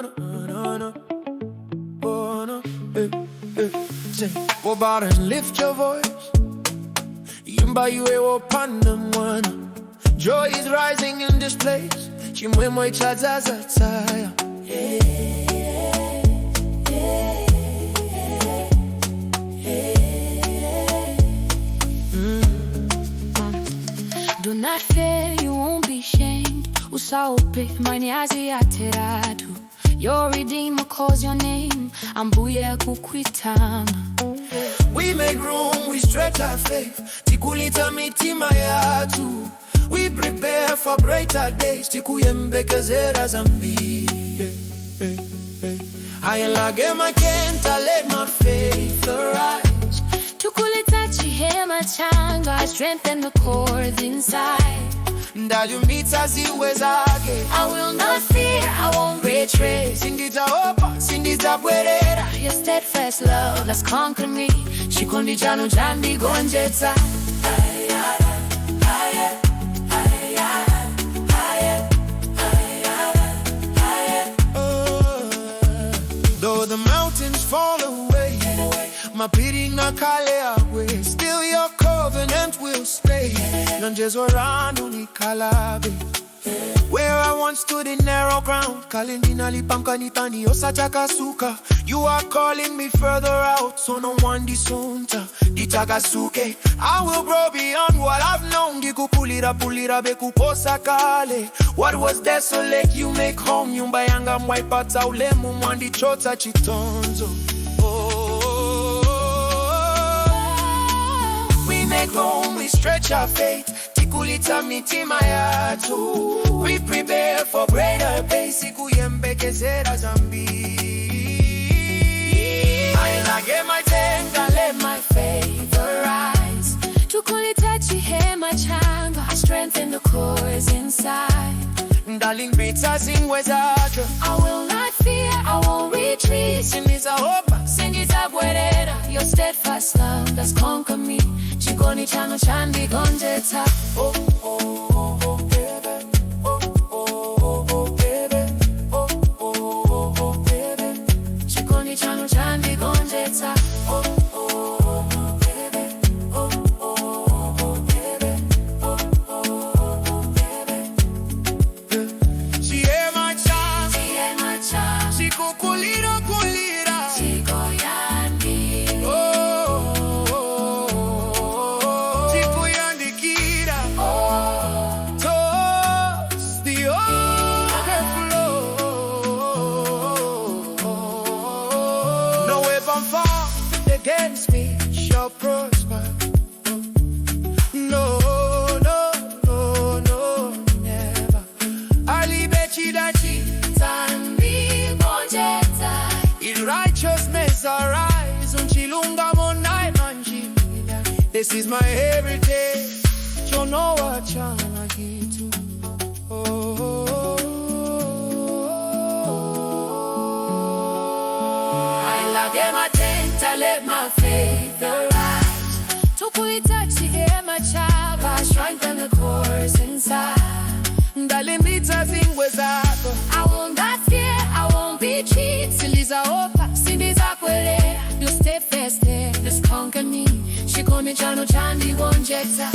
No, no, no. Oh, no. Eh, eh. Sing. Go about and lift your voice. Imba iwe wopanda mwana. Joy is rising in this place. Chimwemwe chadzaza tsaya. Do not fear, you won't be shamed. Usaope, manyazi atheratu. Your Redeemer calls your name. Ambuye akukuitana. We make room, we stretch our faith. Tikulitsa mitima yathu. We prepare for greater days. Tikuyembekezera zambiri. I enlarge my tent, I let my faith arise. Tikulitsa chihema changa, strengthen the cords inside. Ndalimbitsa zingwe zake. I will not fear, I won't retreat. Sindidzaopa, sindidzabwerera. Your steadfast love has conquered me. Chikondi chanu chandigonjetsa. Though the mountains fall away, mapiri ngakhale agwe, still your covenant will stay. Lonjezo lanu likhalabe. Where I once stood in narrow ground, kale ndinali pamkanitani osatakasuka. You are calling me further out, tsono mwandisuntha, nditakasuke. I will grow beyond what I've known. Ndikukulira kulira kuposa kale. What was desolate, you make home. Nyumba yanga mwaipatsa ulemu, mwandichotsa chitonzo. Oh, we make room, we stretch our faith. Tikulitsa mitima yathu. We prepare for greater days. Tikuyembekezera zambiri. I enlarge my tent, I let Let my faith arise. Tikulitsa chihema changa, I strengthen the cords inside. Ndalimbitsa zingwe zake. I will not fear, I won't retreat. Sindidzaopa, Sindidzabwerera, your steadfast love has conquered me. Chikondi chanu chandigonjetsa. Oh, oh, oh, oh, baby. Oh, oh, oh, oh, baby. Oh, oh, oh, oh, baby. Chikondi chanu chandigonjetsa. Oh, oh, oh, oh, baby. Oh, oh, oh, oh, baby. Oh, oh, oh, oh, baby. Chihema cha Chihema cha chikukulira kulira. chikuyandikira. Oh, oh, oh, oh, chikuyandikira. Towards the overflow. No weapon formed against me shall prosper. No, never. Alibe chida Chandigonjetsa. In righteousness arise, m'chilungamo ndaimanjira. This is my heritage, cholowa changa itu. Oh. I enlarge my tent, I let my faith arise. Tikulitsa chihema changa, strengthen the cords inside. Ndalimbitsa zingwe zake. I will not fear, I won't be cheated. Sindidzaopa, Sindidzabwerera, your steadfast love has conquered me. Chikondi chanu chandigonjetsa.